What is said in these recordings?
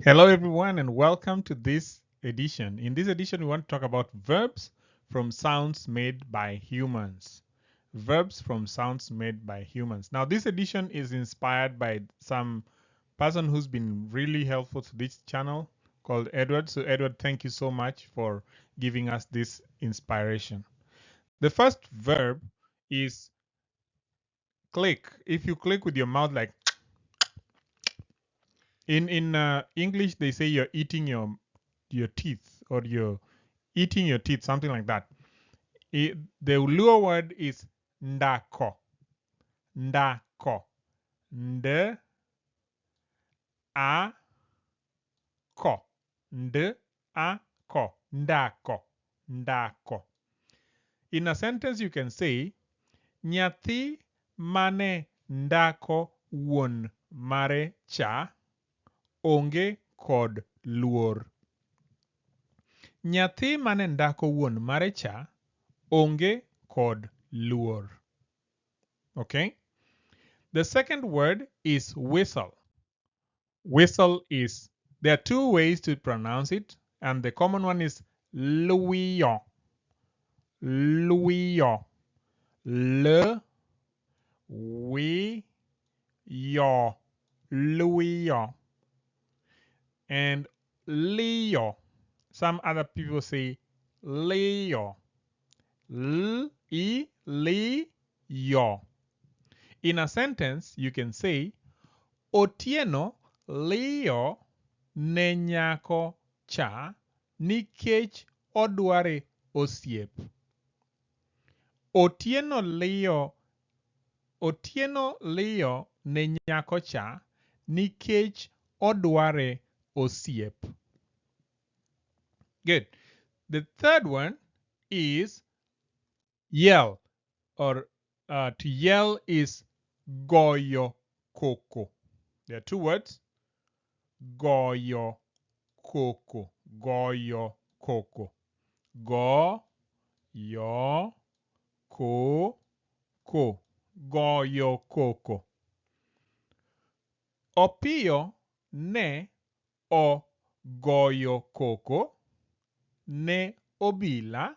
Hello everyone and welcome to this edition. In this edition we want to talk about verbs from sounds made by humans. Verbs from sounds made by humans. Now this edition is inspired by some person who's been really helpful to this channel called Edward. So Edward, thank you so much for giving us this inspiration. The first verb is click. If you click with your mouth like in English, they say you're eating your teeth, or you're eating your teeth, something like that. The Luo word is ndako. Ndako. Nd, a, ko. Nd, a, ko. Ndako. Ndako. In a sentence you can say, nyathi mane ndako wuon mare cha onge kod luor. Nyathi mane ndako wuon mare cha onge kod luor. Okay? The second word is whistle. Whistle is, there are two ways to pronounce it, and the common one is luio. Luio. L, we, yo. Luio. And Leo. Some other people say Leo. L, E, Li, yo. In a sentence, you can say, Otieno liyo ne nyako cha nikech odware osiep. Otieno liyo ne nyako cha nikech odware osiep. Good. The third one is yell, or to yell is goyo koko. There are two words. Goyo koko. Goyo koko. Go, yo, ko, ko. Goyo koko. Opiyo ne o goyo koko ne obila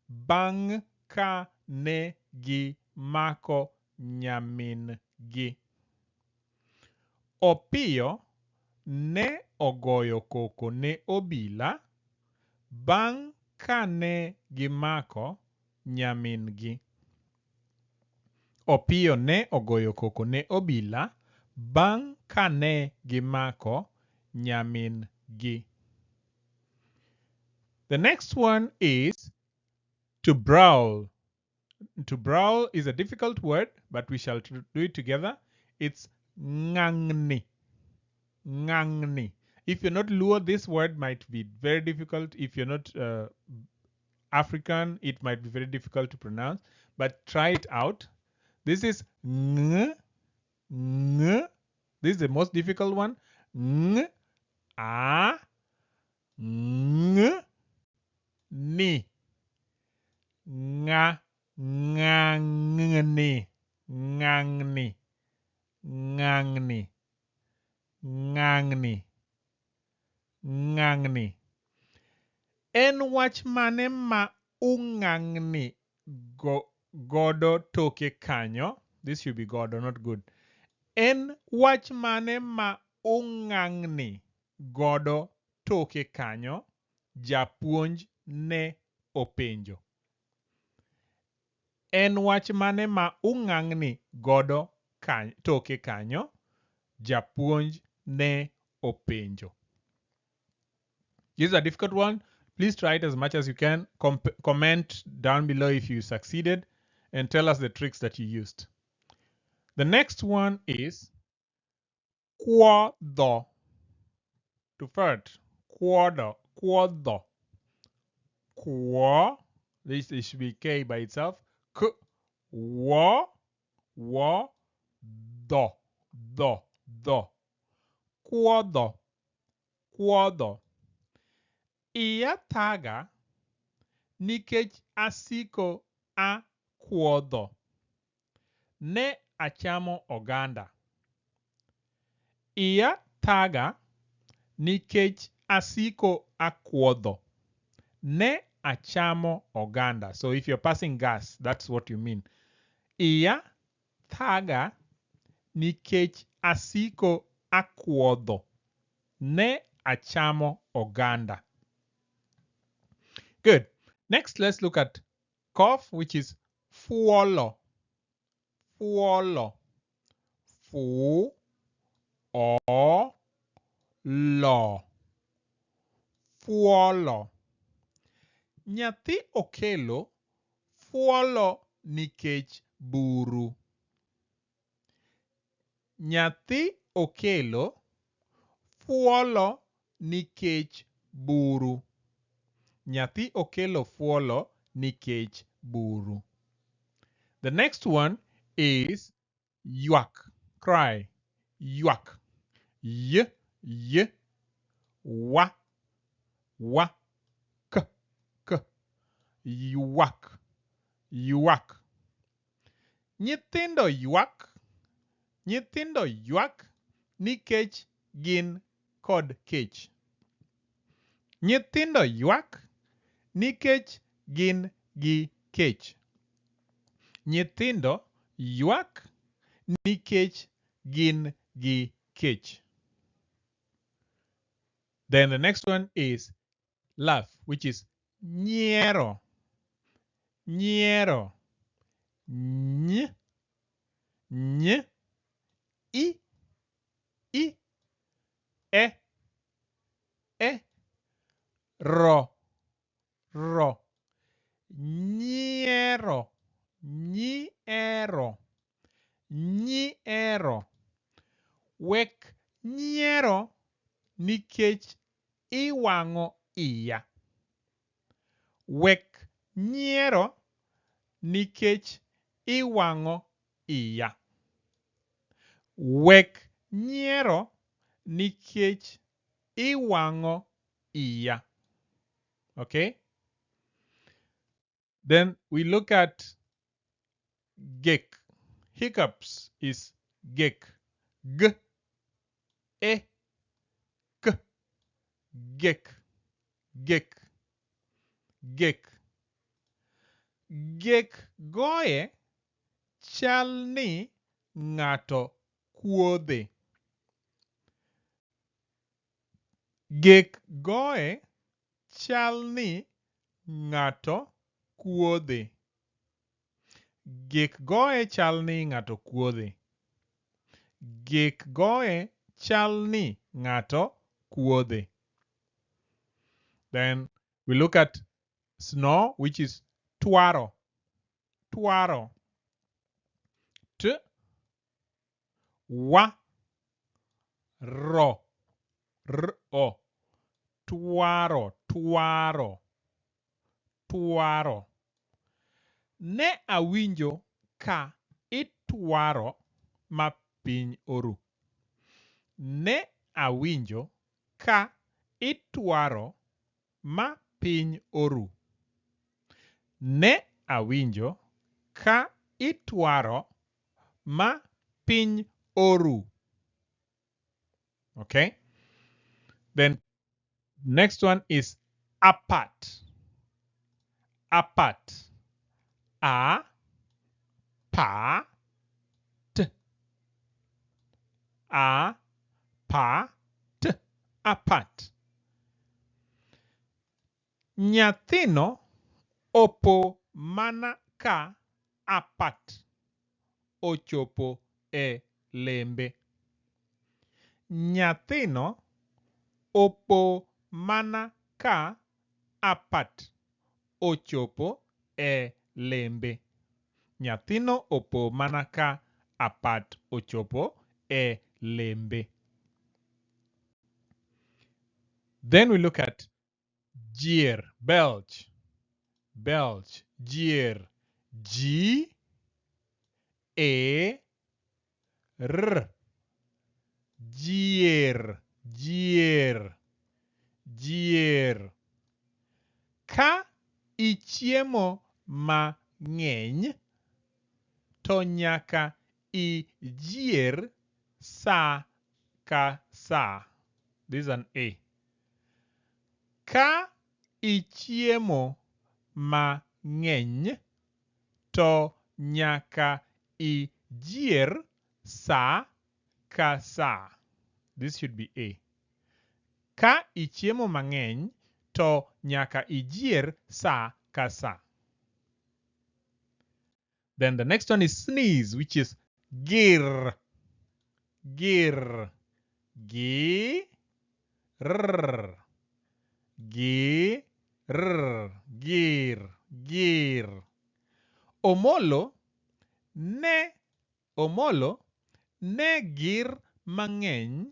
bang' ka ne gimako nyamin-gi. Opiyo ne ogoyo koko ne obila bang' ka ne gimako nyamin-gi. Opiyo ne ogoyo koko ne obila bang' ka ne gimako nyamin-gi. The next one is to brawl. To brawl is a difficult word, but we shall do it together. It's ngangni. Ngangni. If you're not Luo, this word might be very difficult. If you're not African, it might be very difficult to pronounce, but try it out. This is ng, ng. This is the most difficult one. Ng, a, ng, ni. Nga, ngangni, ngangni, ngangni, ngangni, ngangni. En wach mane ma ung'ang'ni godo toke kanyo? This should be godo, not good. En wach mane ma ung'ang'ni godo toke kanyo? Japuonj ne openjo. En wach mane ma ung'ang'ni godo toke kanyo? Japuonj ne openjo. This is a difficult one. Please try it as much as you can. Comment down below if you succeeded and tell us the tricks that you used. The next one is kuodho. To fart. Kuodho. Kuodho. Kuo. This should be K by itself. K. Wo. Wo. Do. Do. Do. Kuodho. Kuodho. Iya thaga nikech asiko a kuodho. Ne achamo oganda. Iya thaga nikech asiko akuodho. Ne achamo oganda. So if you're passing gas, that's what you mean. Iya thaga nikech asiko akuodho. Ne achamo oganda. Good. Next, let's look at cough, which is fuolo. Fuolo. Fu o lo. Fuolo. Nyathi Okelo fuolo nikech buru. Nyathi Okelo fuolo nikech buru. Nyathi Okelo fuolo nikech buru. The next one is ywak, cry, ywak. Y, y, wa, wa, k, k. Ywak, ywak. Nyithindo ywak, nyithindo ywak nikech gin kod kech. Nyithindo ywak nikech gin gi kech. Nyithindo ywak nikech gin gi kech. Then the next one is laugh, which is nyiero. Nyiero. Ny, ny, i, i, e, e, ro, ro. Nyiero, nyiero, nyiero. Wek nyiero nikech iwang'o iya. Wek nyiero nikech iwang'o iya. Wek nyiero nikech iwang'o iya. Okay? Then we look at gek. Hiccups is gek. G, E, K. Gek. Gek. Gek. Gek goye chal ni ng'ato kuodhe. Gek goye chal ni ng'ato kuodhe. Gek goye chal ni ng'ato kuodhe. Gek goye chal ni ng'ato kuodhe. Then we look at snore, which is twaro. Twaro. T, wa, ro, r, o. Twaro, twaro, twaro. Ne awinjo ka itwaro ma piny oru. Ne awinjo ka itwaro ma piny oru. Ne awinjo ka itwaro ma piny oru. Okay? Then next one is apat. Apat. A, pa, t. A, pa, t. Apat. Nyathino opo mana ka apat ochopo e lembe. Nyathino opo mana ka apat ochopo e lembe. Nyathino opo mana ka apat ochopo e lembe. Then we look at jier, belch, belch, jier, G, A, R, jier, jier, jier. Ka ichiemo mang'eny, to nyaka ijier sa ka sa. This is an A. Ka ichiemo mang'eny to nyaka ijier sa ka sa. This should be A. Ka ichiemo mang'eny to nyaka ijier sa ka sa. Then the next one is sneeze, which is gir. Gir. Gi. R. Gi. R. Gir. Gir. Omolo ne Omolo ne gir mang'eny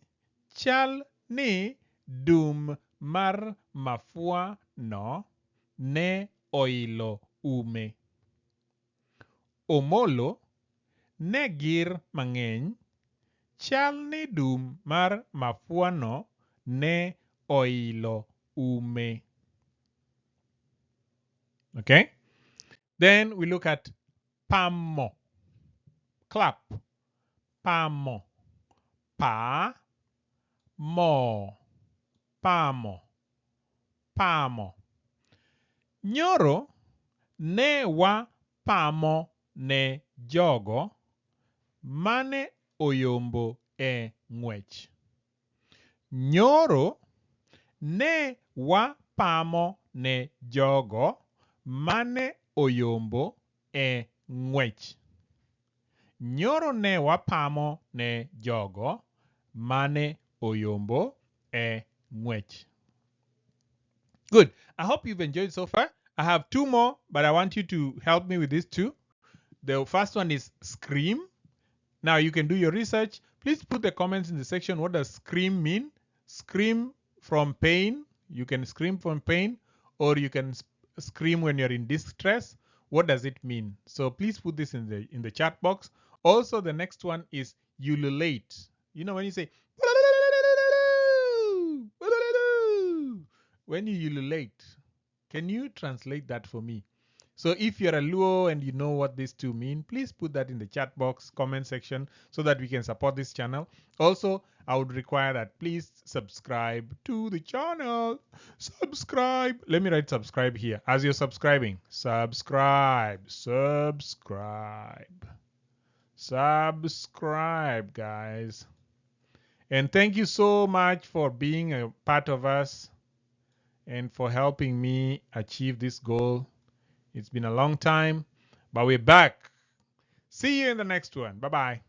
chal ni dum mar mafua no ne oilo ume. Omolo ne gir mang'eny chal ni dum mar mafua no ne oilo ume. Okay? Then we look at pamo. Clap. Pamo. Pa. Mo. Pamo. Pamo. Nyoro ne wa pamo ne jogo mane oyombo e ng'wech. Nyoro ne wa pamo ne jogo mane oyombo e ng'wech. Nyoro ne wapamo ne jogo mane oyombo e ng'wech. Good. I hope you've enjoyed so far. I have two more, but I want you to help me with these two. The first one is scream. Now you can do your research. Please put the comments in the section. What does scream mean? Scream from pain. You can scream from pain, or you can scream when you're in distress. What does it mean? So please put this in the chat box. Also, the next one is ululate. You know, when you say when you ululate, can you translate that for me? So if you're a Luo and you know what these two mean, please put that in the chat box, comment section, so that we can support this channel. Also, I would require that please subscribe to the channel. Subscribe. Let me write subscribe here. As you're subscribing, subscribe, subscribe, subscribe, guys. And thank you so much for being a part of us and for helping me achieve this goal. It's been a long time, but we're back. See you in the next one. Bye-bye.